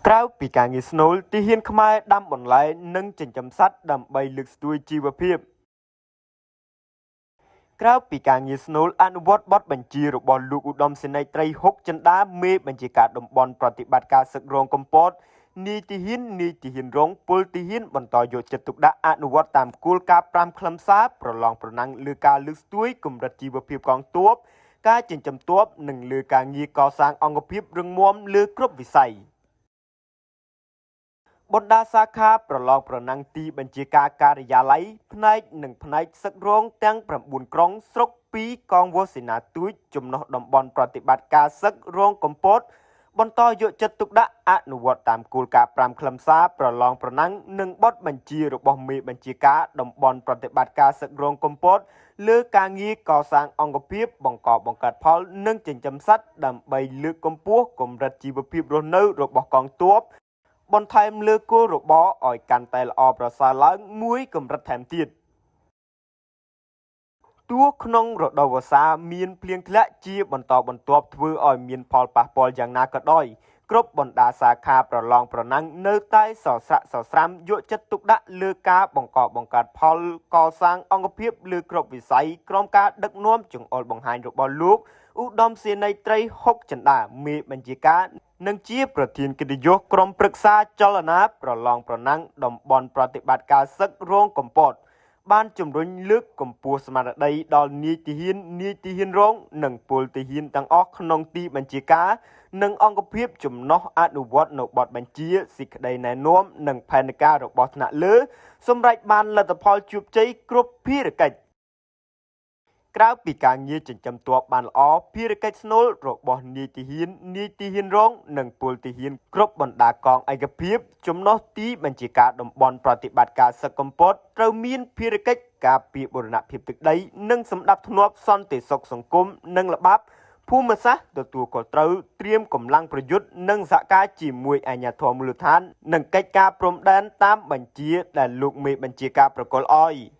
ក្រៅពីការងារស្នូលទាហានខ្មែរដាំបន្លែនិងចិញ្ចឹមសត្វដើម្បីលើកស្ទួយជីវភាពក្រៅពីការងារស្នូលអនុវត្តបទបញ្ជារបស់លោកឧត្តមសេនីយ៍ត្រីហុកចិន្តាមេបញ្ជាការតំបន់ប្រតិបត្តិការសឹករងកំពតនាយទាហាននាយទាហានរងពលទាហានបន្តយកចិត្តទុកដាក់អនុវត្តតាមគោលការណ៍5ខ្លឹមសារប្រឡងប្រណាំងលើការលើកស្ទួយកម្រិតជីវភាពកងទ័ពការចិញ្ចឹមទ័ពនិងលើការងារកសាងអង្គភាពរឹងមាំលើគ្រប់វិស័យបណ្ដាសាខាប្រឡងប្រណាំងទីបញ្ជាការការិយាល័យផ្នែកនិងផ្នែកសឹករងទាំង9ក្រុងស្រុក2កងវសេនាទូចចំណុះតំបន់ប្រតិបត្តិការសឹករងកំពតបន្តយកចិត្តទុកដាក់អនុវត្តតាមគោលការណ៍5ខ្លឹមសារប្រឡងប្រណាំងនិងបទបញ្ជារបស់មេបញ្ជាការតំបន់ប្រតិបត្តិការសឹករងកំពតលើការងារកសាងអង្គភាពបង្កបង្កើតផលនិងចិញ្ចឹមសត្វដើម្បីលើកកម្ពស់កម្រិតជីវភាពរស់នៅរបស់កងទ័ពបន្ថែមលើគោលរបរឲ្យកាន់តែល្អប្រសើរឡើងមួយកម្រិតថែមទៀតទោះក្នុងរដូវវស្សាមានភ្លៀងធ្លាក់ជាបន្តបន្ទាប់ធ្វើឲ្យមានផលប៉ះពាល់យ៉ាងណាក៏ដោយគ្រប់បណ្ដាសាខាប្រឡងប្រណាំងនៅតែសស្រាក់សស្រាំយកចិត្តទុកដាក់លើការបង្កបង្កើតផលកសាងអង្គភាពលើគ្រប់វិស័យក្រោមការដឹកនាំចង្អុលបង្ហាញរបស់លោកឧត្តមសេនីយ៍ត្រីហុកចិន្តាមេបញ្ជាការនិងជាប្រធានកិត្តិយសក្រុមប្រឹក្សាចលនាប្រឡងប្រណាំងតំបន់ប្រតិបត្តិការសឹករងកំពតបានជំរុញលើកកម្ពស់ស្មារតីដល់នាយទាហាននាយទាហានរងនិងពលទាហានទាំងអស់ក្នុងទីបញ្ជាការនិងអង្គភាពចំណុះអនុវត្តនៅបទបញ្ជាសេចក្តីណែនាំនិងផែនការរបស់ថ្នាក់លើសម្រេចបានលទ្ធផលជោគជ័យគ្រប់ភារកិច្ចក្រៅពីការងារចិញ្ចឹមទ័ពបានល្អភារកិច្ចស្នូលរបស់នាយទាហាននាយទាហានរងនិងពលទាហានគ្រប់បណ្ដាកងឯកភាពចំណុះទីបញ្ជាការតំបន់ប្រតិបត្តិការសឹកកំពតត្រូវមានភារកិច្ចការពារបូរណភាពទឹកដីនិងសម្ដាប់ធ្នាប់សន្តិសុខសង្គមនិងល្បាប់ភូមិសាស្ត្រទទួលខុសត្រូវត្រៀមកម្លាំងប្រយុទ្ធនិងសហការជាមួយអាជ្ញាធរមូលដ្ឋាននិងកិច្ចការព្រំដែនតាមបញ្ជាដែលលោកមេបញ្ជាការប្រគល់ឲ្យ។